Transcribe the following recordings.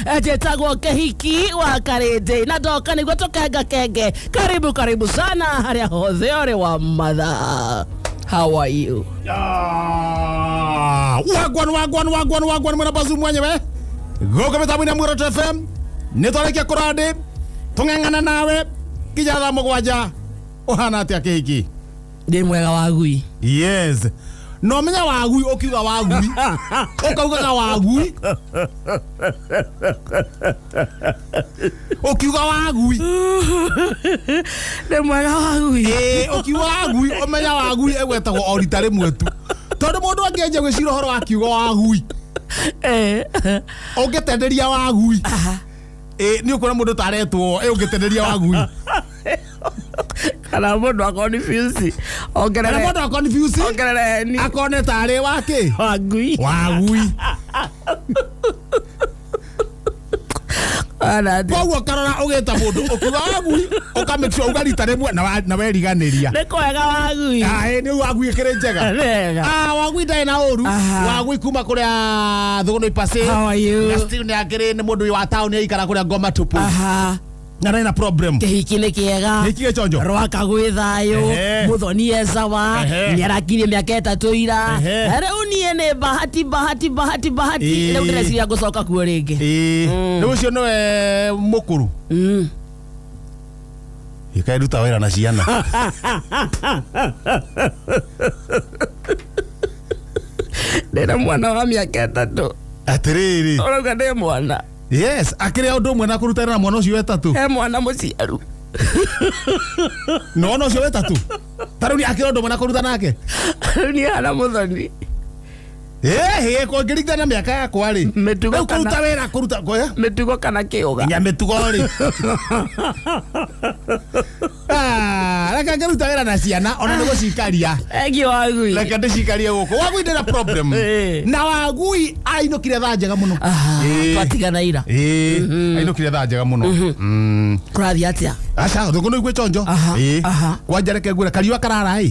Njĩtagwo Kĩhiki wa Karĩndĩ na ndoka nĩguo tũkenga kenge. Karibu karibu sana harĩa hothe ũrĩ wa mathaa. How are you? Wagwan wagwan wagwan wagwan mwena bazu mwenyewe gũkũ mĩtambo-inĩ ya Muoroto FM nĩ twarĩkia kũrandĩ tũng'eng'ana nawe nginya thaa 7. Ũhana atĩa Kĩhiki? Ndĩ mwega wagui. Yes, no menya wagui ũkiuga wagui ũkaugaga wagui ũkiuga wagui. Ndĩ mwega wagui. Ĩĩ, ũkiuga wagui ũmenya wagui ĩgwetagwo o rita rĩmwe tu, tondũ mũndũ angĩanjia gwĩciria ũhoro wa kiugo wagui ũngĩtenderia wagui nĩ ũkuona mũndũ taretwo ũngĩtenderia wagui kana mũndũ akonfuse ongerere, kana mũndũ akonfuse ongerere ni akone tarĩ wakĩ wagui wagui. Koguo karora ũgĩta mũndũ ũkiuga wagui ũka make sure uga rita rĩmwe na weriganĩria. Nĩ kwega wagui. Ĩĩ nĩ wagui ĩkĩrĩ njega. Wega. Wagui ndarĩ na ũru. Wagui kuma kũrĩa Thũgũnũ Ipacĩ. How are you? Na still nĩ akĩrĩ nĩ mũndũ wa taũni aikara kũrĩa Ngoma Tupu. Na ndarĩ na problem. Kĩhiki nĩ kĩega. Kĩhiki gĩchonjo. Rwaka gwĩ thayũ. Mũthoni e sawa. Nĩ arakirie mĩaka 3 ira. Rĩu niĩ nĩ bahati bahati bahati bahati. Rĩu ndĩreciria gũcoka kuo rĩngĩ. Rĩu ũcio nĩwe mũkũrũ. Ĩkaĩruta wĩra na ciana. Ndĩna mwana wa mĩaka 3. Atĩrĩrĩ. Ũrauga ndĩ mwana. Yes, akĩrĩa ũndũ ũmwe na kũruta wĩra na mwana ũcio wetatũ. He mwana mũciaru. Na mwana ũcio wetatũ. Ta rĩu akĩrĩa ũndũ ũmwe na kũruta nake. Rĩu niĩ hana mũthoni. Ĩĩ, kũngĩringana na mĩaka yakwa rĩ. Mĩtugo kana kũruta wĩra kũruta ngoya. Mĩtugo kana kĩũga. Nginya mĩtugo rĩ. Reke ngĩruta wĩra na ciana ona nĩ gũcikaria. Thank you wagui. Reke ndĩcikarie gũkũ. Wagui ndĩna problem. Na wagui ainũkire thaa njega mũno. Twatigana ira. Ainũkire thaa njega mũno. Kũrathiĩ atĩa? Aca, thũkũ nĩ igwĩ chonjo. Kwanja reke ngwĩre kariũa karara ĩ.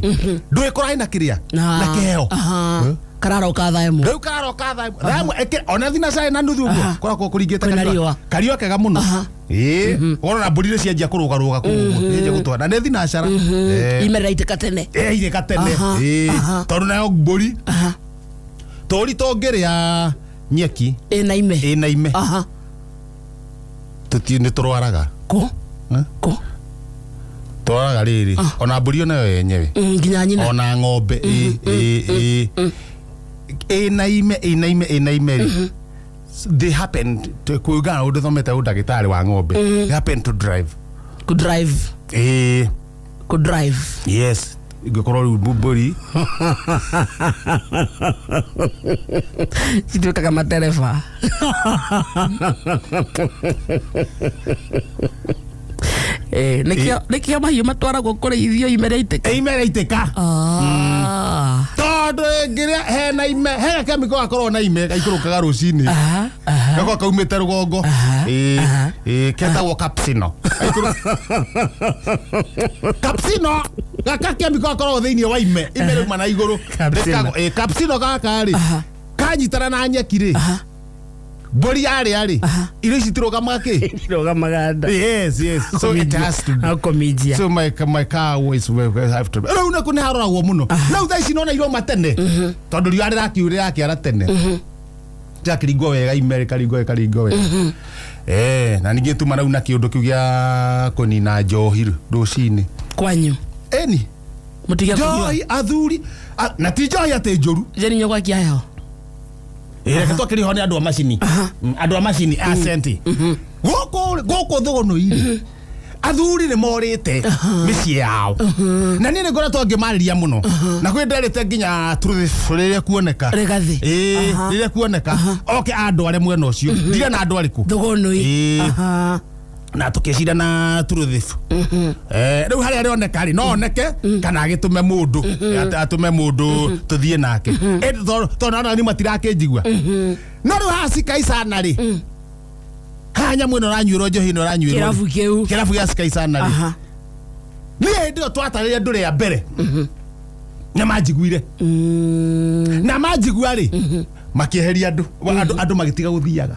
Ndũĩ kũrarĩ na kĩrĩa? Na kĩheo. Kararoka thaa 1. Rĩu kararoka thaa 1. Ona thina cai na nuthu ũguo. Kũrakorwo kũringĩte kariũa kega mũno. Ĩĩ, ũrona mbũri nĩ cianjia kũrũgarũga kũu ũguo. Cianjia gũtwara. Na nĩ thinacara. Imera itĩka tene. Ĩĩ, itĩka tene. Ĩĩ, tondũ nayo mbũri. Tũri tũngĩrĩa nyeki. Ĩna ime. Ĩna ime. Tũti nĩ tũrwaraga. Kũ? Kũ? Tũrwaraga rĩrĩ. Ona mbũri onayo yenyewe. Nginya nyina. Ona ng'ombe. Ĩĩ, ĩĩ. Ĩna ime, ĩna ime, ĩna ime rĩ. They happened to kũringana ũndũ thomete ũndagĩtarĩ wa ng'ombe. They happened to drive. Kũ drive. Ĩĩ. Kũ drive. Yes. Ingĩkorwo rĩu mbũri. Cituĩkaga matereba. Nĩkĩo mahiũ matwaragwo kũrĩithio ime rĩaitĩka. Ime rĩaitĩka. Tondũ ĩngĩrĩa hena ime, he gakemiko gakoragwo na ime gaikũrũkaga rũcinĩ. Gakoragwo kaumĩte rũgongo. Ĩĩ, ketagwo capsino. Capsino gaka kemiko gakoragwo thĩinĩ wa ime, ime rĩuma na igũrũ. Capsino gaka rĩ, kanyitana na nyeki rĩ. Mbũri yarĩa rĩ, irio ici itirũgamaga kĩ? Itirũgamaga nda. Yes, yes. So it has to be. Akomijia. So my car always have to. Rĩu nĩkũ nĩ haroragwo mũno. Rĩu thaa ici nona iroma tene. Tondũ riũa rĩrakĩara tene. Rĩrakĩringwo wega ime rĩkaringwo rĩkaringwo wega. Na ningĩ tuma rĩu na kĩũndũ kĩu gĩa kũnina njohi rũcinĩ. Kwanyu? Ĩni. Mũtige kũnyua. Njohi athuri na ti njohi atĩ njũru. Jeni nyũkwa kĩaheo. Reke twakĩrĩ ho nĩ andũ a macini. Andũ a macini asenti. Gũkũ Thũgũnũ-inĩ athuri nĩ morĩte mĩciĩ yao. Na niĩ nĩ ngoretwo ngĩmarĩria mũno. Na kwĩ nderĩte nginya truth rĩrĩa kuoneka. Rĩgathĩ. Ĩĩ, rĩrĩa kuoneka. Oke andware mwena ũcio. Ndirĩ na andũ arĩkũ. Thũgũnũ-inĩ. Na tũkĩcira na truth. Rĩu harĩa rĩoneka rĩ, no oneke kana agĩtũme mũndũ, atũme mũndũ tũthiĩ nake. Tondũ ona niĩ matirakĩnjigua. No rĩu haha Sikaicana rĩ, haha nyamũ ĩno ĩranyuĩrwo njohi ĩno ĩranyuĩrwo. Kĩrabu kĩu. Kĩrabu gĩa Sikaicana rĩ. Niĩ hĩndĩ ĩyo twatarĩria andũ rĩa mbere. Na manjiguire. Na manjigua rĩ, Makĩeheria andũ andũ magĩtiga gũthiaga.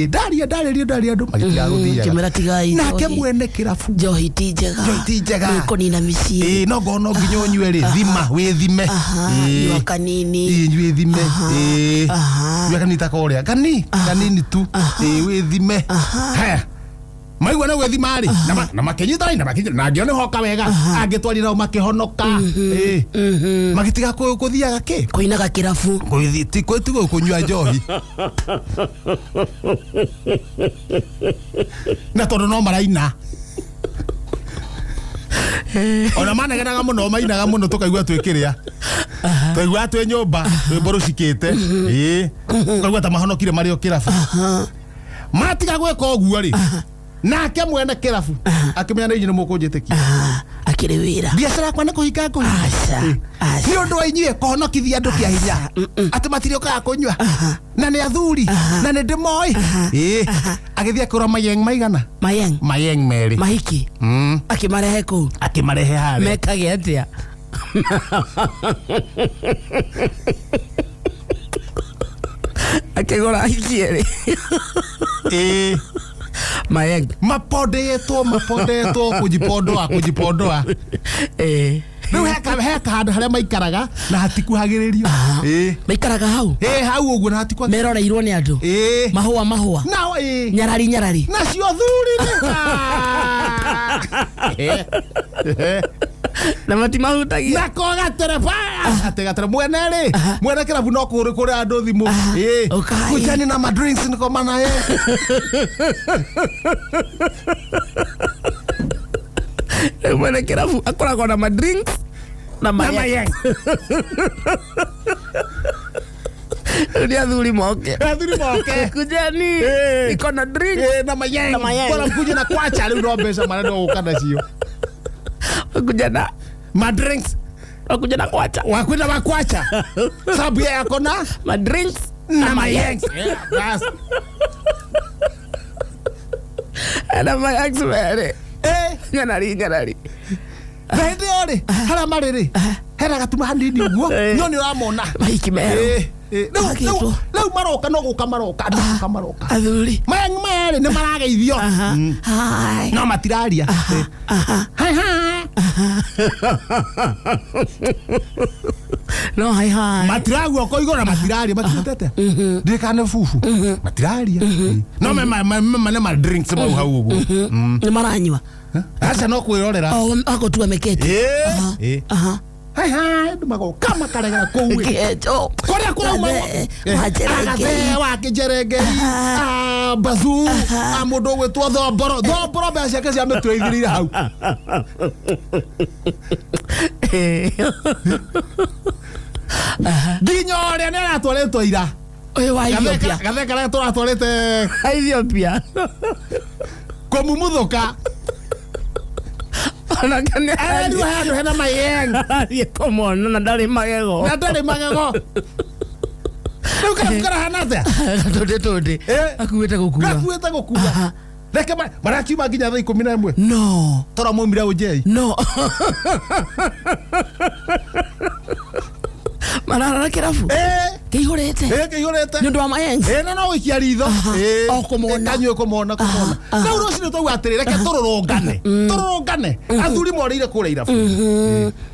Ndaria andũ magĩtiga gũthiaga. Kĩmera tigai nake mwene kĩrabu njohi ti njega. Njohi ti njega. Nĩkũnina mĩciĩ. No ngorwo no nginya ũnyue rĩ, thima wĩthime. Nyua kanini. Wĩthime. Nyua kanini ta korĩa. Kanini tu. Wĩthime. Haya. Maigua nĩ gwĩthima rĩ, na makĩnyita na makĩnyita na angĩo nĩ hoka wega, angĩtwarira nao makĩhonoka. Magĩtiga kũthiaga kĩ? Kũinaga kĩrabu. Ti kũnyua njohi. Na tondũ no maraina. Ona manegenaga mũno mainaga mũno tũkaigua twĩ kĩrĩa. Twaigua twĩ nyũmba, rwĩmbo rũcikĩte. Tũkaigua ta mahonokire marĩ o kĩrabu. Matiga gwĩka ũguo rĩ, nake mwene kĩrabu akĩmenya nĩ inyuĩ nĩ mũkũnjĩtĩkia. Akĩrĩ wĩra. Biacara yakwa nĩ kũhinga ngũhinga. Nĩ ũndũ wa inyuĩ kũhonokithia andũ kĩa hinya. Atĩ matirĩũkaga kũnyua. Na nĩ athuri. Na nĩ ndĩmoĩ. Agĩthiĩ akĩgũra mayeng maigana? Mayeng. Mayeng merĩ. Mahiki. Akĩmarehe kũu. Akĩmarehe harĩa. Mekage atĩa? Akĩgũra ahiki erĩ. Mayeng. Mapondetwo kũjipondoa. Rĩu he kahandũ harĩa maikaraga na hatikuhagĩrĩrio. Maikaraga hau? Hau ũguo na hatikuhagĩrĩrio. Meroreirwo nĩ andũ. Mahũa. Nao Nyarari nyarari. Nacio thuri nĩ. Na matimahutagia. Nako gatereba. Ate gatere mwene rĩ. Mwene kĩrabu no kũrĩ andũ thimũ. Kujani na madrinks niko mana ye. Mwene kĩrabu akoragwo na madrinks na mayeng. Nĩ athuri moke. Athuri moke. Kujani iko na drink na mayeng. Bora mkuje na kwacha rĩu no mbeca marenda gũka nacio. Kuja na madrinks. Wakuja na kwacha. Wakwenda wa kwacha. Sababu yeye ako na madrinks na mayengs. Bas. Na mayengs mere. Nyarari nyarari. Na hĩndĩ ĩyo rĩ, harĩa marĩ rĩ, hena gatuma hanini ũguo, no nĩ ũramona. Mahiki merũ. Rĩu maroka no gũka maroka, andũ gũka maroka. Athuri. Mayeng maya rĩ nĩ marageithio. No matiraria. Hi hi. No hi hi. Matiragua ko igũrũ na matiraria matirutete. Ndirikane bubu. Matiraria. No me ma drinks mau hau ũguo. Nĩ maranyua. Aca no kwĩrorera. O agũtua meketi. Hi hi andũ magoka makaregera kũu. Kũrĩa kũrauma Agathe wa Kĩnjerengei, Bazu, mũndũ ũgwĩtwo Thomboro. Thomboro mbeca ciake cia mĩtwe ithirĩire hau. Nginya ũrĩa nĩ aratwarĩtwo ira. Ũyũ wa Ethiopia. Gathe karĩa tũratwarĩte Ethiopia. Kũmumuthũka. Arerirwo handũ hena mayeng. Arathiĩ kũmona na ndarĩ magego. Na ndarĩ magego. Rĩu karabu karahana atĩa? Gatũndĩ tũndĩ. Akuĩte gũkua. Gakuĩte gũkua. Reke marakiuma nginya thaa 11. No. Tora maumire ũnjei. No. Mararara kĩrabu? Kĩihũrĩte. Kĩihũrĩte. Nĩ ũndũ wa mayengs. Na no gũikia ritho. O kũmona. Kanyue kũmona kũmona. Rĩu rũcinĩ twauga atĩrĩ reke tũrũrũngane. Tũrũrũngane. Athuri morĩire kũrĩa irabu.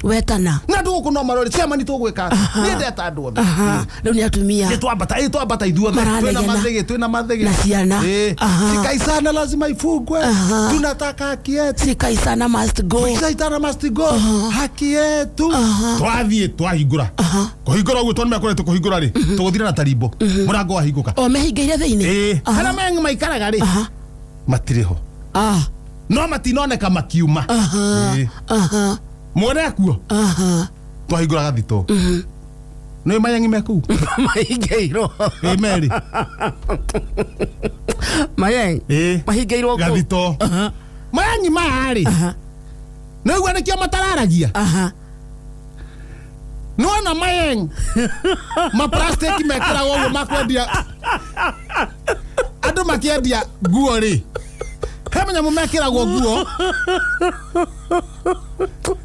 Wetana. Na andũ gũkũ no marore chairman tũgwĩka atĩa. Niĩ ndeta andũ othe. Rĩu nĩ atumia. Nĩ twambata ithuothe. Twĩna mathĩgĩ, twĩna mathĩgĩ. Na ciana. Sikaisana lazima ifungwe. Tunataka haki yetu. Sikaisana must go. Sikaisana must go. Haki yetu. Twathiĩ twahingũra. Kũhingũra ũguo tondũ nĩmekoretwo kũhingũra rĩ, tũgũthire na tarimbo. Mũrango wahingũka. O mehingĩire thĩinĩ. Harĩa meng'i maikaraga rĩ, matirĩ ho. No matinoneka makiuma. Mwene akuo. Twahingũra gathito. Nĩ mayangi me kũu? Mahingĩirwo. Merĩ. Mayeng. Mahingĩirwo kũu. Gathito. Mayangi maya rĩ, nĩũigua nĩkĩo matararagia? Nĩwona mayeng ma plastic mekĩragwo ũguo makwendia andũ makĩendia nguo rĩ, he manyamũ mekĩragwo nguo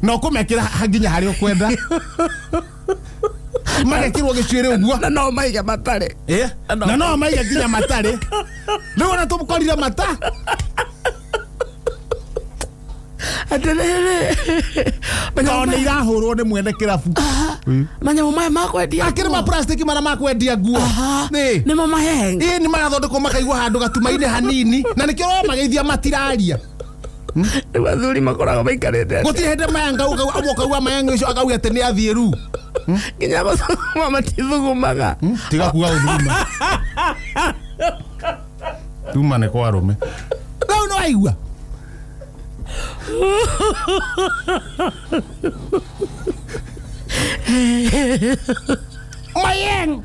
na ũkũmekĩra nginya harĩa ũkwenda. Magekĩrwo gĩcuĩrĩ ũguo. Na no maige matarĩ. Na no maige nginya matarĩ. Rĩu ona tũkorire mata. Atĩrĩrĩ. Tondũ nĩ irahũrwo nĩ mwene kĩrabu. Manyamũ maya makwendia. Akĩrĩ ma plastic marĩa makwendia nguo. Nĩ. Nĩmo maheng. Ĩĩ nĩ marathondekwo makaigwo handũ gatuma-inĩ hanini na nĩkĩo ũramageithia matiraria. Rĩu athuri makoragwo maikarĩte. Gũtirĩ hĩndĩ mayanga ũkauga mayanga ũcio akauga atĩ nĩ athiĩ rĩu. Nginya gũthuguma matithugumaga. Tiga kuga gũthuguma. Thuma nĩ kwa arũme. Rĩu nĩ waigua. Mayeng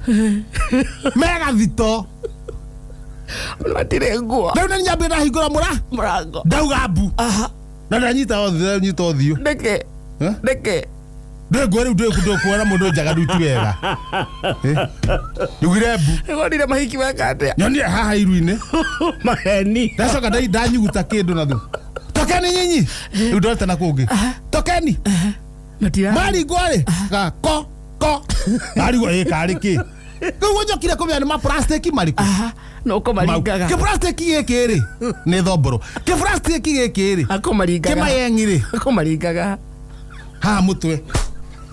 mega thito. Matirĩ nguo. Rĩu nĩ nyambia ndahingũra mũrango. Ndauga mbu. Na ndanyita nyita ũthiũ. Nĩkĩ? Nĩkĩ? Ndĩngwe rĩu ndĩkuona mũndũ njaga rĩu ti wega. Ndugire mbu. Nĩwonire mahiki meka atĩa? Nyonire haha iru-inĩ. Maheni. Ndacoka ndanyuguta kĩndũ na thutha. Tokeni nyinyi. Rĩu ndorete na kũngĩ. Tokeni. Maringwo rĩ. Ga ko ko. Marigwo ĩ karĩ kĩ? Rĩu njokire kũmenya nĩ ma plastic marĩkũ. No kũmaringaga. Kĩ plastic gĩkĩ rĩ nĩ thomboro. Kĩ plastic gĩkĩ rĩ. Akũmaringaga. Kĩ mayengi rĩ. Akũmaringaga. Haha mũtwe.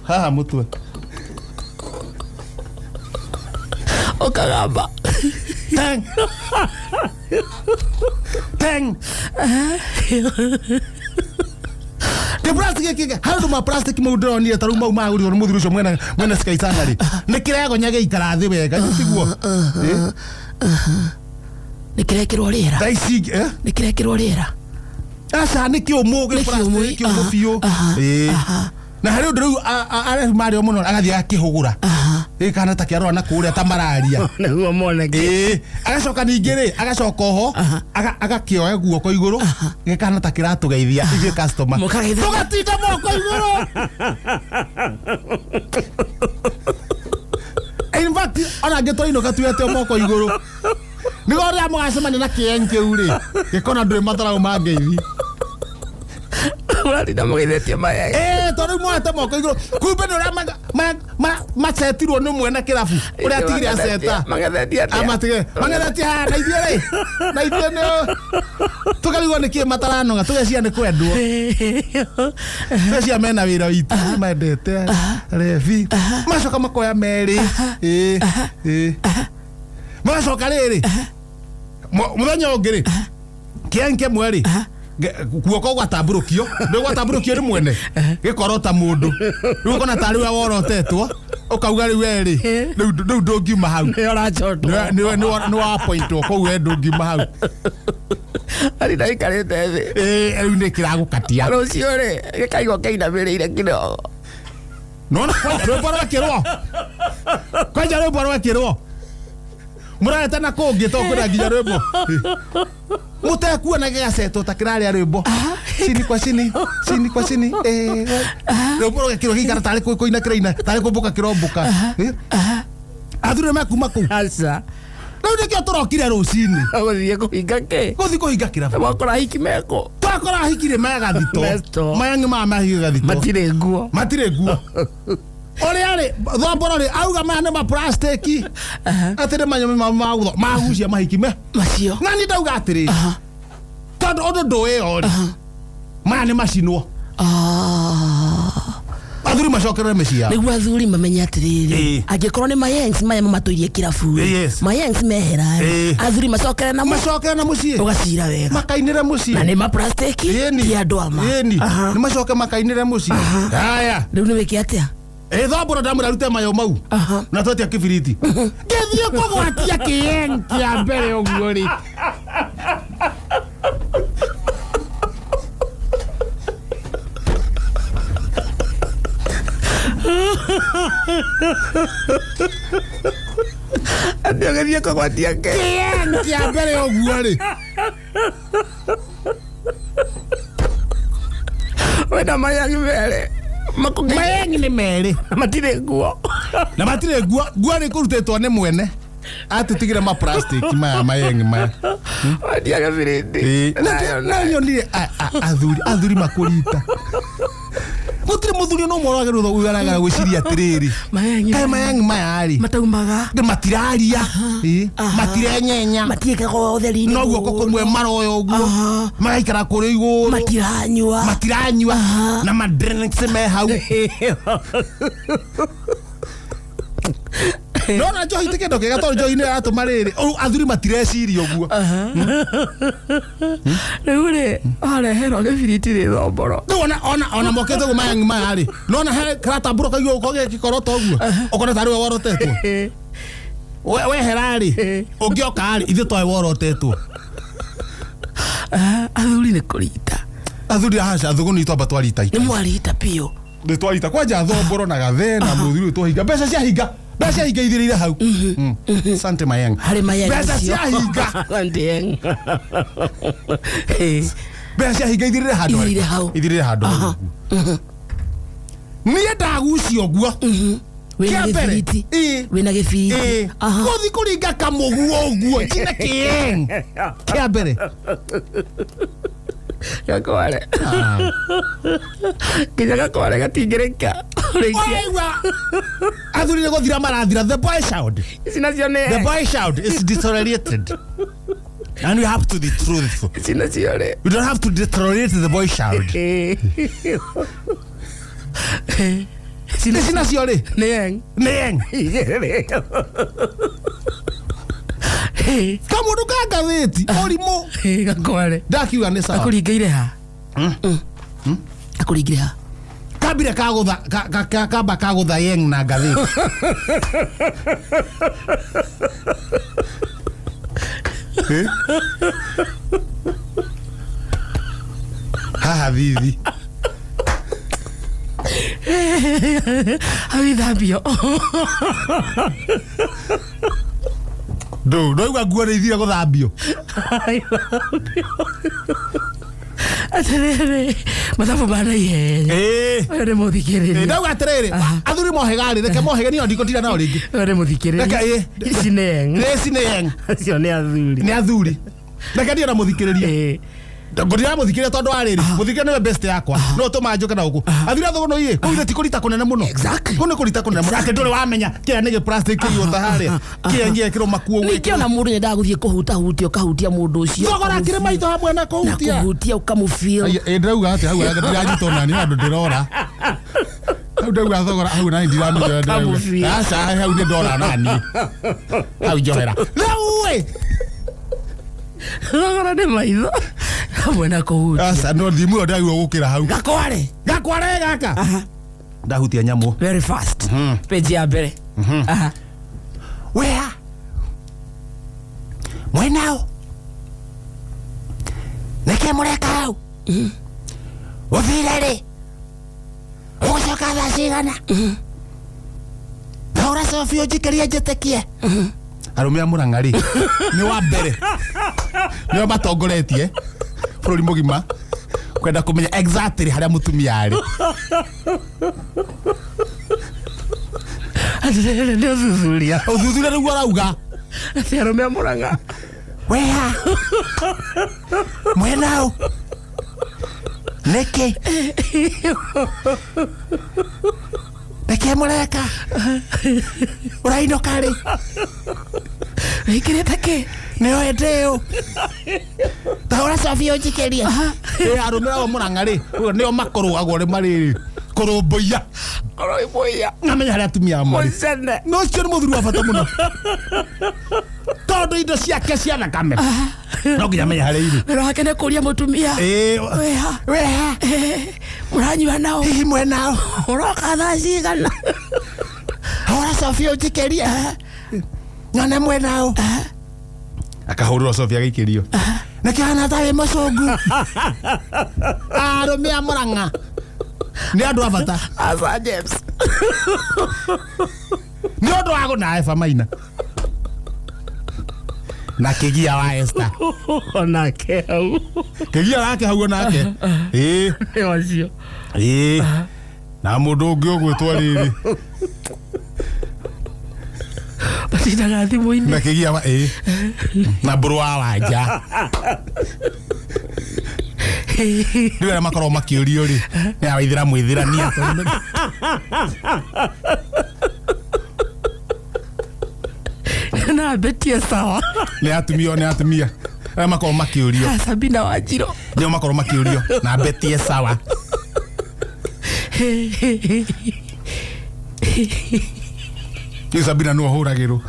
Haha mũtwe. Ũkagamba. Teng. Teng. Kĩ plastic gĩkĩ handũ ma plastic mau ndĩronire ta rĩu mau magũrirwo nĩ mũthuri ũcio mwene Sky Sana rĩ. Nĩ kĩregonya gĩikara thĩ wega tiguo. Nĩ kĩrekĩrwo rĩera. Thaa ici Nĩ kĩrekĩrwo rĩera. Aca nĩ kĩũmũ gĩ plastic kĩũmũ biũ. Na harĩ ũndũ rĩu arehu marĩo mũno agathiĩ akĩhũgũra. Kana ta kĩarora na kũrĩa ta mararia. Nĩguo moneke. Agacoka ningĩ rĩ agacoka oho agakĩoya guoko igũrũ gĩkana ta kĩratũgeithia ithuĩ customer. Tũgatinda moko igũrũ. In fact ona angĩ twainũka tuete moko igũrũ. Nĩguo rĩrĩa mũgacemania na kĩeng kĩu rĩ gĩkona ndũrĩ matharaũ ma ngeithi. Mũratinda mũgeithĩtie mayai. Tondũ rĩu moete moko igũrũ kumbe nĩ ũrĩa macetirwo nĩ mwene kĩrabu ũrĩa atigire aceta. Magethetie atĩa? Magethetie haha na ithuĩ rĩ na ithuĩ nĩ tũkarigwo nĩkĩ mataranoga tũgecia nĩ kwendwo. Tũgecia mena wĩra witũ mendete rebi macoka makoya merĩ. Magacoka rĩrĩ mũthenya ũngĩ rĩ kĩeng kĩmwe rĩ guoko gwatambũrũkio ndũ gwatambũrũkio nĩ mwene gĩkorwo ta mũndũ rĩu ũkona tarĩ we worotetwo ũkauga rĩu we rĩ rĩu ndũngiuma hau. Nĩ ũrachotwo. Nĩ wapointwo kũu we ndũngiuma hau. Arĩ ndaikarĩte thĩ. Rĩu nĩ kĩragũkatia. Rũciũ rĩ gĩkaigua kĩinamĩrĩire kidogo. Nona rwĩmbo rwekĩrwo. Kwanja rwĩmbo rwekĩrwo. Mũrarete na kũngĩ to kwĩna nginya rwĩmbo. Mũtekuona gĩgacetwo ta kĩrarĩa rwĩmbo. Chini kwa chini, chini kwa chini. Rwĩmbo rũgekĩrwo gĩikara tarĩ kũina kĩraina, tarĩ kũmbũka kĩrombũka. Athuri mekuma kũu. Aca. Rĩu nĩkĩo tũrokire rũcinĩ. Gũthiĩ kũhinga kĩ? Gũthiĩ kũhinga kĩrabu. Mwakora hiki meko. Twakora hiki rĩ mega thito. Mayangi maya mahiga thito. Matirĩ nguo. Matirĩ nguo. Ũrĩa rĩ thomboro rĩ auga maya nĩ ma plastic. Atĩ nĩ manyamũ ma magucia mahiki me. Macio. Na niĩ ndauga atĩrĩ. Tondũ ũndũ ndũĩ o rĩ. Maya nĩ macinwo. Athuri macokerere mĩciĩ yao. Nĩguo athuri mamenye atĩrĩrĩ. Angĩkorwo nĩ mayengs maya mamatũirie kĩrabu. Mayengs mehera. Athuri macokere na macokere na mũciĩ. Ũgacira wega. Makainĩre mũciĩ. Na nĩ ma plastic ti andũ ama. Nĩ macoke makainĩre mũciĩ. Haya. Rĩu nĩ wĩke atĩa? Thomboro ndamwĩra arute mayo mau. Na twetia kĩbiriti. Ngĩthiĩ kũgwatia kĩeng kĩa mbere ũguo rĩ. Atĩ ũgĩthiĩ kũgwatia kĩ? Kĩeng kĩa mbere ũguo rĩ. Wĩna mayangi merĩ. Mayangi nĩ merĩ. Matirĩ nguo. Na matirĩ nguo. Nguo nĩ kũrutĩtwo nĩ mwene. Atũtigire ma plastic maya mayengi maya. Watia gĩbiriti. Na nyonire athuri makũrita. Gũtirĩ mũthuri no ũmwe ũragĩrwo ũragera gwĩciria atĩrĩrĩ. Kaĩ mayangi maya rĩ. Mataumaga. Matiraria. Matirenyenya. Matiĩkaga ũtheri-inĩ. No guoko kũmwe maroya ũguo. Magaikara kũrĩ igũrũ. Matiranyua. Matiranyua. Na madrinks me hau. No na njohi ti kĩndũ kĩega tondũ njohi nĩ ĩratũma rĩrĩ athuri matireciria ũguo. Rĩu rĩ wareherwo gĩbiriti rĩ thomboro. Rĩu ona mokĩte ũguo mayangi maya rĩ nona he karatambũro kaigwo ũguo gĩkĩkorota ũguo ũkona tarĩ we worotetwo. Wehera rĩ ũngĩoka rĩ ithuĩ toĩ worotetwo. Athuri nĩ kũrita. Athuri aca athuguni twamba twarita. Nĩ mwarita biũ. Nĩ twarita kwanja thomboro na gathe na mũthuri ũyũ twahinga mbeca cia hinga. Mbeca hinga ithirĩire hau. Sante Mayang. Harĩ Mayang. Mbeca cia hinga. Sante Yang. Mbeca cia hinga ithirĩire handũ. Ithirĩire hau. Ithirĩire handũ. Niĩ ndagucia ũguo. Wĩna gĩbiriti. Wĩna gĩbiriti. Gũthiĩ kũringa kamũguo ũguo njine kĩeng. Kĩa mbere. Gakware. Kinya gakware gatingĩrĩka. Waigua athuri nĩ gũthira marathira. The boy child. Ici nacio nĩ The boy child is deteriorated. And we have to be truthful. Ici nacio rĩ. We don't have to deteriorate the boy child. Ici nacio rĩ. Nĩ eng. Nĩ eng. Kamũndũ ka ngathĩti ũrimũ. Gakware. Ndakiuga nĩ sawa. Akũringĩire ha? Akũringĩire ha? Kambire kagũtha kamba kagũtha yeng na ngathĩti. Haha thithi. Hau ithambio. Ndũ ndoigua nguo nĩ ithire gũthambio. Atĩrĩrĩ mathabu ma naihenya. Ũyũ nĩ mũthikĩrĩria. Ndauga atĩrĩrĩ athuri mohega rĩ reke mohege niĩ ndikũtinda nao rĩngĩ. Ũyũ nĩ mũthikĩrĩria. Reke ici nĩ eng. Ici nĩ eng. Acio nĩ athuri. Nĩ athuri. Reke ndiĩ na mũthikĩrĩria. Ngũtira mũthikĩrĩria tondũ wa rĩrĩ mũthikĩrĩria nĩwe best yakwa no ũtũma njũke na gũkũ. Athuri athũgũnũ ĩ kũu ithe ti kũrita kũnene mũno. Kũu nĩ kũrita kũnene mũno. Atĩ ndũrĩ wamenya kĩrĩa nĩ gĩ-plastic kĩigwo ta harĩa kĩrĩa gĩekĩrwo makuo ũguo. Ningĩ ona mũndũ nyendaga gũthiĩ kũhutahutia ũkahutia mũndũ ũcio. Thogora kĩrĩ maitho hamwe na kũhutia. Na kũhutia ũkamũfeel. Ĩ ndĩrauga atĩ hau ndiranyitwo nani handũ ndĩrora. Hau ndauga thogora hau nani ndiramenya ndĩrauga. Aca hau nĩ ndora nani. Hau njohera. Rĩu ĩ thogora nĩ maitho hamwe na kũhutia. Aca no thimu ĩyo ndagĩrĩirwo gũkĩra hau. Gakware. Gakware gaka. Ndahutia nyamũ. Very fast. Page ya mbere. Wea. Mwenao. Nĩkĩ mũreka hau? Ũthire rĩ? Ũgũcoka thaa cigana? Thogora cobi ũnjikĩrie njĩtĩkie. Arũme a Mũrang'a rĩ nĩ wa mbere nĩo matongoretie bũrũri mũgima kwenda kũmenya exactly harĩa mũtumia arĩ. Atĩrĩrĩ nĩ ũthuthuria. Ũthuthuria nĩguo arauga. Atĩ arũme a Mũrang'a. Wea. Mwenao. Nĩkĩ? Nĩkĩ mũreka? Ũrainũka rĩ? Wĩkĩrĩte kĩ? Nĩ ũĩ Tahũra cobi ũnjikĩrie. Arũme ao Mũrang'a rĩ nĩo makorũagwo nĩ marĩrĩ kũrũmbũiya. Kũrũmbũiya. Ngamenya harĩa atumia ao marĩ. Mũcene. No ũcio nĩ mũthuri wa bata mũno. Tondũ indo ciake cia thakame no nginya amenye harĩa irĩ. Wĩra wake nĩ kũria mũtumia. Wĩha. Wĩha. Mũranyua nao. Hihi mwenao. Ũroka thaa cigana? Hũra cobi ũnjikĩrie. Nyone mwenao. Akahũrĩrwo cobi agaikĩrio. Nĩkĩ hana ta wĩ mũcũngu? Arũme a Mũrang'a nĩ andũ a bata. Aca James. Nĩ ũndũ wa gũna Eva Maina. Na kĩgia wa Esther. Onake hau. Kĩgia wake hau onake. Ĩĩ. Nĩ acio. Ĩĩ. Na mũndũ ũngĩ ũgwĩtwo rĩrĩ. Matindaga thimũ-inĩ. Na kĩgia wa ĩĩ. Na mbũrũ wa Wanja. Rĩu arĩa makoragwo makĩũrio rĩ nĩ awaithĩra mwĩthĩrania na betie sawa nĩ atumia nĩ atumia arĩa makoragwo makĩũrio Sabina Wanjiro nĩo makoragwo makĩũrio na betie sawa. Rĩu Sabina nĩwe ũhũragĩrwo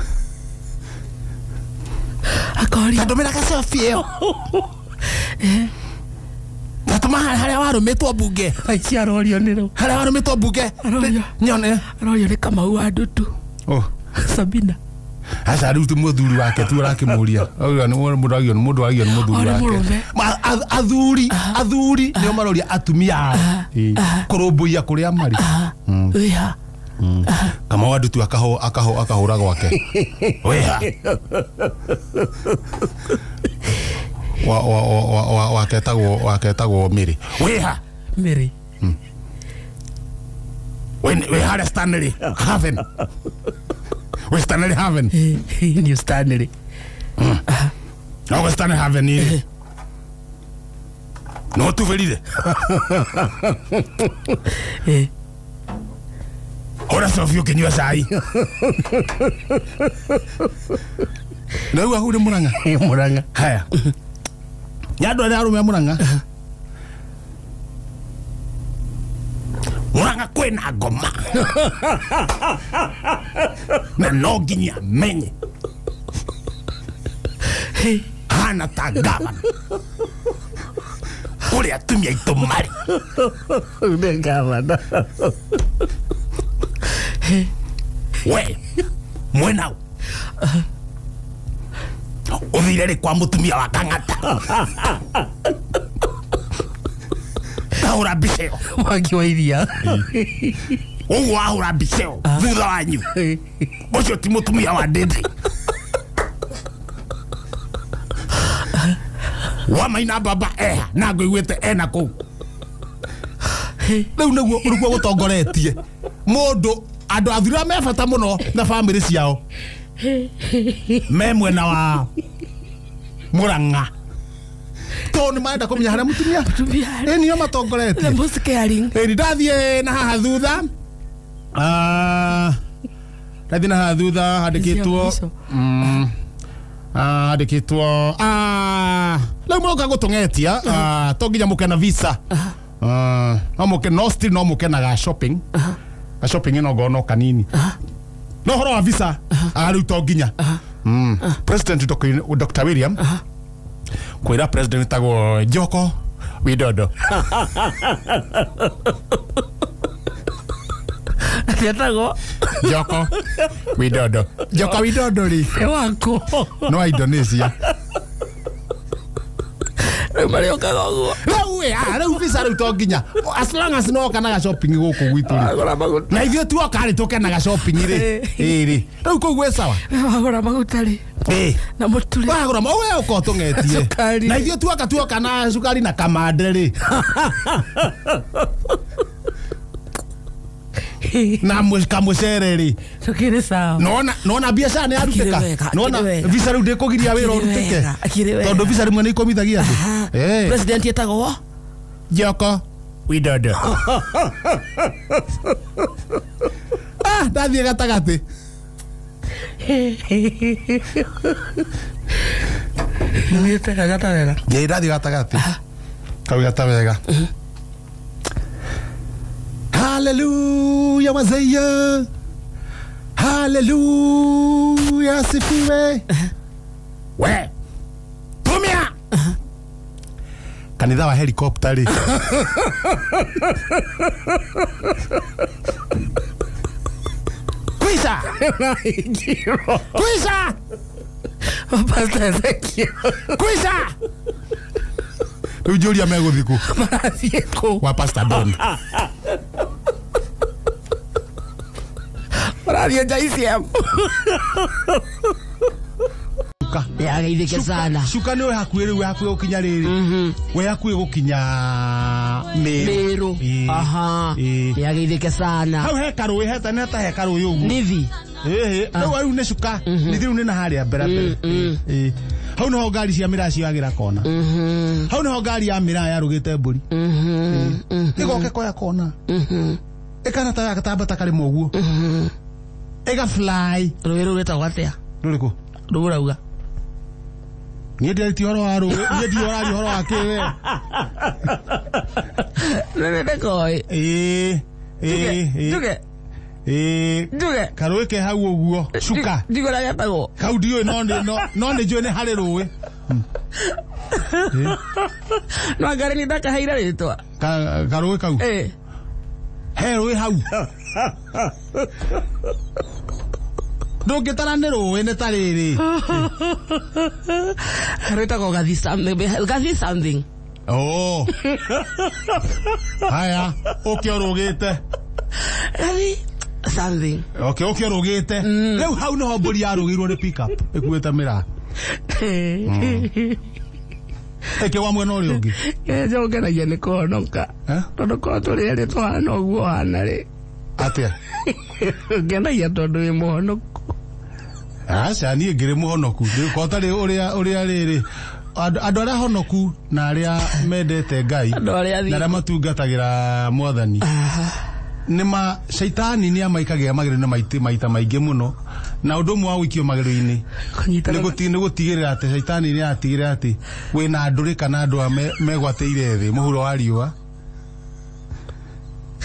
akoria ndũmĩra gacobi ĩyo natũma harĩa warũmĩtwo mbunge aici arorio nĩ rũ harĩa warũmĩtwo mbunge Arorio. nyone arorio nĩ Kamau wa Ndutu oh Sabina aca rĩu ti mũthuri wake tu ũrakĩmũria Auga nĩ mũndũ agio nĩ mũndũ agio nĩ mũthuri O, nĩ wake mũrũme. Athuri athuri nĩo maroria atumia ao kũrũmbũiya kũrĩa marĩ wĩha Kamau wa Ndutu akahũra gwake wĩha waketagwo Mĩrĩ wĩha Mĩrĩ wĩ harĩa Stanley Haven wĩ Stanley Haven New Stanley no gwĩ Stanley Haven rĩ no tubĩrire hũra cobi ũkĩnyua cai naigua hau nĩ Mũrang'a Mũrang'a haya nĩ andũ arĩa arũme a Mũrang'a Mũrang'a kwĩna ngoma na no nginya menye hana ta gavana kũrĩa atumia aitũ marĩ nĩ gavana we mwenau ũthire rĩ kwa mũtumia wa Kang'ata tahũra mbica ĩyo Mwangi wa Iria ũguo wahũra mbica ĩyo thutha wanyu ũcio ti mũtumia wa Ndindi wa maina baba eha na ngũiguĩte ena kũu rĩu nĩguo nĩguo gũtongoretie mũndũ andũ athuri arĩa me bata mũno na bamĩrĩ ciao me mwena wa Mũrang'a tondũ nĩ marenda kũmenya harĩa mũtumia Mũtumia arĩ. ĩ nĩo matongoretie the most caring ĩni ndathiĩ na haha thutha ndathiĩ na haha thutha handĩkĩtwo Mbica. Handĩkĩtwo rĩu mũroka gũtũng'etia to nginya mũke na visa no mũke no still no mũke na ga shopping ga shopping ĩno ngorwo no kanini no ũhoro wa visa rĩu to nginya President Dr. William kwĩra president wĩtagwo Joko Widodo etagwo Joko Widodo Joko Widodo rĩ nĩ waku no wa Indonesia rĩu marĩũkaga ũguo rĩu ĩ rĩu visa rĩu to nginya as long as no kana ga shopping gũkũ gwitũ rĩ wagũra maguta na ithuĩ tuoka rĩ tũkenaga shopping rĩ ĩ rĩ rĩu kũu gwĩ sawa wagũra maguta rĩ ĩ na mũtu rĩ wagũra ma we ũka ũtũng'etie Cukari. na ithuĩ tuoka tuoka na cukari na kamande rĩ na kamũcere rĩ tũkĩrĩ sawa nona nona biacara nĩ yarutĩka Akĩrĩ wega, nona akĩrĩ wega. visa rĩu ndĩkũgiria wĩra Akĩrĩ ũrutĩke wega, akĩrĩ wega. tondũ visa rĩmwe nĩ ikomithagia andũ Eh. president etagwo Joko Widodo ndathiĩ gatagatĩ nĩwĩte gagata wega ĩ ndathiĩ gatagatĩ kau gata wega haleluya wazeya haleluya asifiwe we tumia kanitha wa helikopta rĩ kwisa kwisa Pastor Ezekiel kwisa rĩu njũria megũthiĩ kũ marathiĩ kũ wa Pastor Don marathiĩ JCM yageithĩke sana cuka nĩ wĩ hakuhĩ rĩu wĩ hakuhĩ gũkinya rĩrĩ wĩ hakuhĩ gũkinya Mĩrũ Mĩrũ Ĩĩ. aha Ĩĩ. yageithĩke sana hau he karũĩ heta nĩ ta he karũĩ ũguo nivi ĩhĩ rĩu rĩu nĩ cuka nĩ rĩu nĩ na harĩa mbere mbere Ĩĩ. Hau niho ngari cia miraa cioyagĩra kona. Hau niho ngari ya miraa yarũgĩte mbũri. Ĩgoka ĩkoya kona. Ĩkana ta gatambata karĩma ũguo. Ĩga fly. Rũĩ rũu rwĩtagwo atĩa? Rũrĩkũ? Rũu ũrauga. Niĩ ndiarĩtie ũhoro wa rũĩ, niĩ ndiũĩ ũraria ũhoro wa kĩ we. Nĩ ndĩkoĩ. Ĩĩ. Ĩĩ. Ĩĩ. Njuge. Ĩĩ. Njuge. Karũĩ ke hau ũguo. Cuka. Ndiũĩ ũrĩa getagwo. Kau ndiũĩ no nĩ no nĩ njũĩ nĩ harĩ rũĩ. No ngari nĩ ndakaheire rĩtwa. Karũĩ kau. Ĩĩ. He rũĩ hau. Ndũngĩtara nĩ rũĩ nĩ ta rĩrĩ. Rwĩtagwo gathi something. Gathi something. Oh. Haya, ũke ũrũgĩte. Gathi something. Okay, ũke ũrũgĩte. Rĩu hau nĩho mbũri yarũgĩirwo nĩ pick up ĩkuĩte mĩraa. Ĩkĩgwa mwena ũrĩa ũngĩ. Kĩrĩa ngenagia nĩ kũhonoka. Tondũ korwo tũrĩ erĩ tũhana ũguo ũhana rĩ. Atĩa? Ngenagia tondũ wĩ mũhonoku. Aca niĩ ngĩrĩ mũhonoku. Korwo tarĩ ũrĩa rĩrĩ. Andũ arĩa honoku na arĩa mendete Ngai na arĩa matungatagĩra Mwathani nĩma caitani nĩ amaikagia magerio-inĩ maita maingĩ mũno, na ũndũ ũmwe wa gũikio magerio-inĩ nĩ gũtigĩrĩra atĩ caitani nĩ aratigĩrĩra atĩ wĩna ndũrĩ kana andũ aya megwatĩire thĩ mũhuro wa riũa.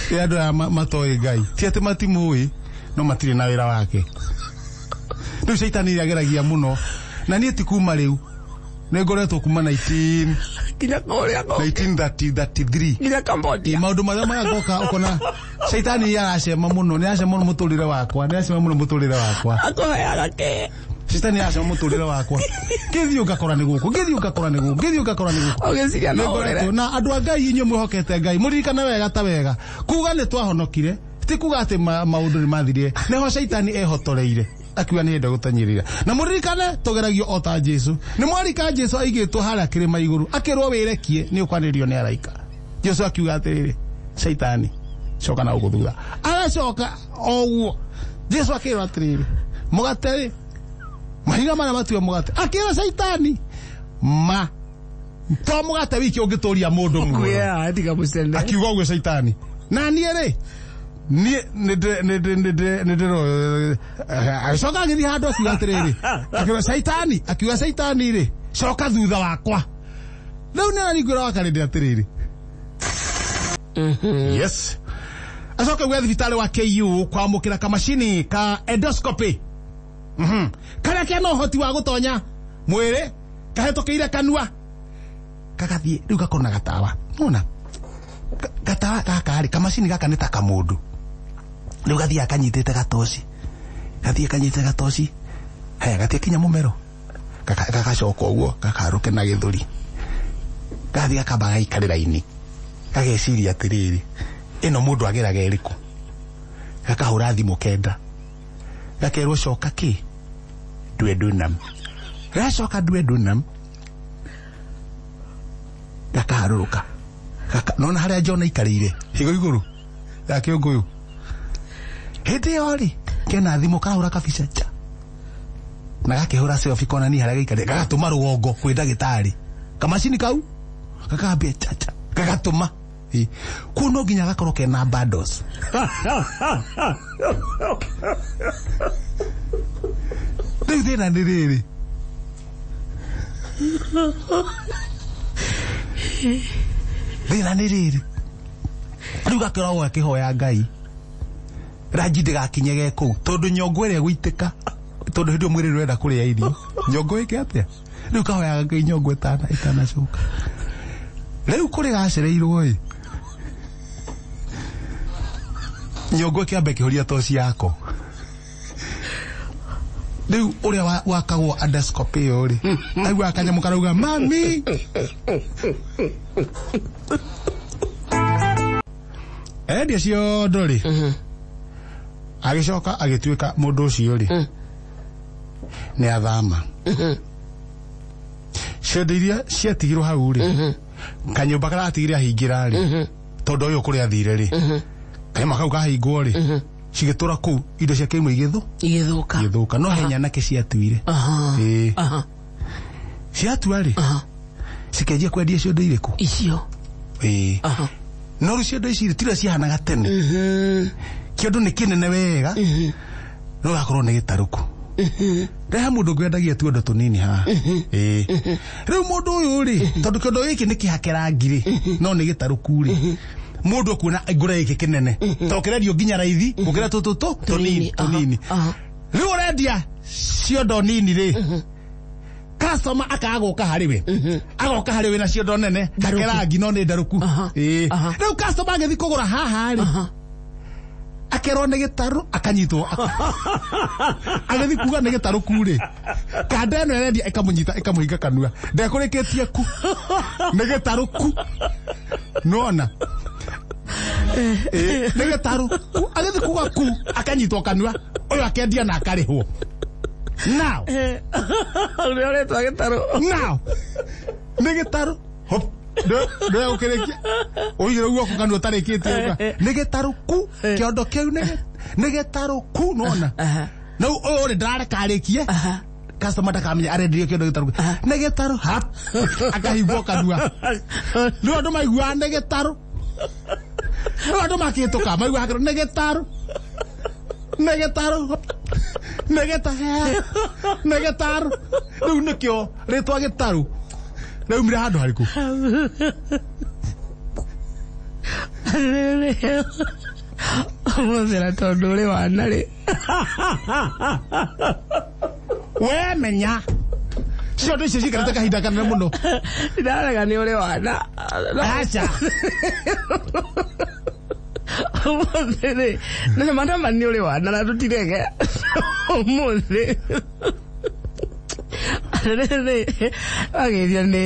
Ĩ andũ aya matoĩ Ngai, ti atĩ matimũĩ, no matirĩ na wĩra wake. Rĩu caitani nĩ ageragia mũno, na niĩ ti kuma rĩu nĩ ngoretwo kuma 1933 nginya Cambodia. Maũndũ marĩa maya ngoka ũkona caitani nĩ aracema mũno, nĩ aracema mũno mũtũrĩre wakwa, nĩ aracema mũno mũtũrĩre wakwa. Akũheaga kĩ? Caitani nĩ aracema mũtũrĩre wakwa. Ngĩthiĩ ngakora nĩ gũkũ, ngĩthiĩ ngakora nĩ gũkũ, ngĩthiĩ ngakora nĩ gũkũ. Ũgĩciria no ũrĩre. Na andũ a Ngai inyuĩ mwĩhokete Ngai, mũririkane wega ta wega. Kuga nĩ twahonokire, ti kuga atĩ maũndũ nĩ mathirire. Nĩho caitani ehotoreire. Akiuga nĩ hĩndĩ gũtanyĩrĩra. Na mũririkane tũgeragio o ta Jesu. Nĩ mwarika Jesu aigĩtwo harĩa kĩrĩma igũrũ, akĩrwo wĩrekie nĩ ũkwanĩrĩrio nĩ araika. Jesu akiuga atĩrĩrĩ, caitani coka na gũkũ thutha. Agacoka o ũguo. Jesu akĩrwo atĩrĩrĩ, mũgate rĩ, mahiga marĩa matue mũgate. Akĩra caitani, ma to mũgate wiki ũngĩtũria mũndũ muoyo. Akiuga ũguo caitani. Na niĩ rĩ, niĩ nĩ agĩcoka agĩthiĩ handũ akiuga atĩrĩrĩ, akiuga caitani, akiuga caitani rĩ, coka thutha wakwa. Rĩu nĩ ararigwĩra wakarĩndĩ atĩrĩrĩ. Yes. Acoka gwa thibitarĩ wa KU kwamũkĩra kamacini ka endoscopy. Karĩa kena ũhoti wa gũtonya mwĩrĩ kahĩtũkĩire kanua kagathiĩ rĩu gakorwo na gatawa. Nona gatawa gaka rĩ, kamacini gaka nĩ ta kamũndũ. Rĩu gathiaga kanyitĩte gatoci, gathiĩ kanyitĩte gatoci, haya gatiakinya mũmero, gagacoka ũguo gakarũke na gĩthũri, gathiĩ gakamba gaikarĩra ini, gageciria atĩrĩrĩ, ĩno mũndũ ageraga ĩrĩkũ, gakahũra thimũ 9, gakerwo coka kĩ Duodenum, gacoka Duodenum, gakaharũrũka, nona harĩa John aikarĩire higo igũrũ ya kĩũngũyũ. Hĩndĩ ĩyo rĩ, kena thimũ karahũra kabica nja na gakĩhũra selfie konania harĩa gaikarĩire, gagatũma rũgongo kwĩ ndagĩtarĩ. Kamacini kau gakambia chacha gagatũma. Kũu no nginya gakorwo kena bundles. Rĩu thĩna nĩ rĩrĩ, thĩna nĩ rĩrĩ, rĩu gakĩragwo gakĩhoya Ngai ranji ndĩgakinye ge kũu, tondũ nyongo ĩrĩa ĩgũitĩka, tondũ hĩndĩ ĩyo mwĩrĩ ũrenda kũrĩa irio, nyongo ĩke atĩa? Rĩu kahoyaga Ngai nyongo ĩtanacoka. Rĩu kũrĩ gacereirwo ĩ, nyongo ĩkĩamba ĩkĩhoria toci yako. Rĩu ũrĩa wakagwo endoscopy ĩyo rĩ, aiguaga kanyamũ karauga mami. Endia ciondo rĩ, agĩcoka agĩtuĩka mũndũ ũcio rĩ nĩ athama. Ciondo iria ciatigirwo hau rĩ, kanyũmba karatigire ahingĩra rĩ, tondũ ũyũ kũrĩa athire rĩ, kanyũmba kau kahingwo rĩ, cigĩtũra kũu indo ciake imwe igĩthũka, no he nyanake ciatuire. Ciatua rĩ, cikĩanjia kwendia ciondo irĩkũ? Icio. Ĩĩ. No rĩu ciondo ici tiria cihanaga tene. Kĩondo nĩ kĩnene wega, no gakorwo nĩ gĩtarũku. Reha mũndũ ũngĩ wendagia tuondo tũnini haha. Ĩĩ. Rĩu mũndũ ũyũ rĩ, tondũ kĩondo gĩkĩ nĩ kĩhake rangi rĩ, no nĩ gĩtarũku rĩ, mũndũ akuona ngũre gĩkĩ kĩnene tondũ kĩrendio nginya raithi gũkĩra tũtũ tũ tũnini tũnini. Rĩu ũrendia ciondo nini rĩ, customer akaga gũka harĩ we, agoka harĩ we na ciondo nene hake rangi no nĩ ndarũku. Ĩĩ. Rĩu customer agĩthiĩ kũgũra haha rĩ, akerwo nĩ gĩtarũ, akanyitwo agĩthiĩ kuga nĩ gĩtarũ ku rĩ, kanda ĩno ĩrendia ĩkamũnyita ĩkamũhinga kanua, ndekũrĩkĩtie ku nĩ gĩtarũ ku nona. Ĩĩ, nĩ gĩtarũ ku, agĩthiĩ kuga ku akanyitwo kanua, ũyũ akendia na akarĩhwo. Now ũrĩa ũretwa gĩtarũ. Now nĩ gĩtarũ. Hop. Ndũgũkĩrĩkia ũigire guoko kanua ũtarĩkĩtie uga nĩ gĩtarũ ku, kĩondo kĩu nĩ gĩtarũ ku nona. Rĩu ũyũ rĩ ndarareka arĩkie, customer ndakamenya arendirio kĩondo gĩtarũ nĩ gĩtarũ, hap, akahingwo kanua. Rĩu andũ maiguaga nĩ gĩtarũ, rĩu andũ makĩhĩtũka maiguaga nĩ gĩtarũ, nĩ gĩtarũ, nĩ gĩtarũ, nĩ gĩtarũ. Rĩu nĩkĩo rĩtwa gĩtarũ rĩaumire handũ harĩkũ? Ũmũthĩ na tondũ ũrĩ wana rĩ, we menya ciondo icio ciikarĩte kahinda kanene mũno. Ndarega nĩ ũrĩ wana. Aca. Ũmũthĩ rĩ, nĩ manama nĩ ũrĩ wana na tũtirege ũmũthĩ rĩrĩ wagĩithio nĩ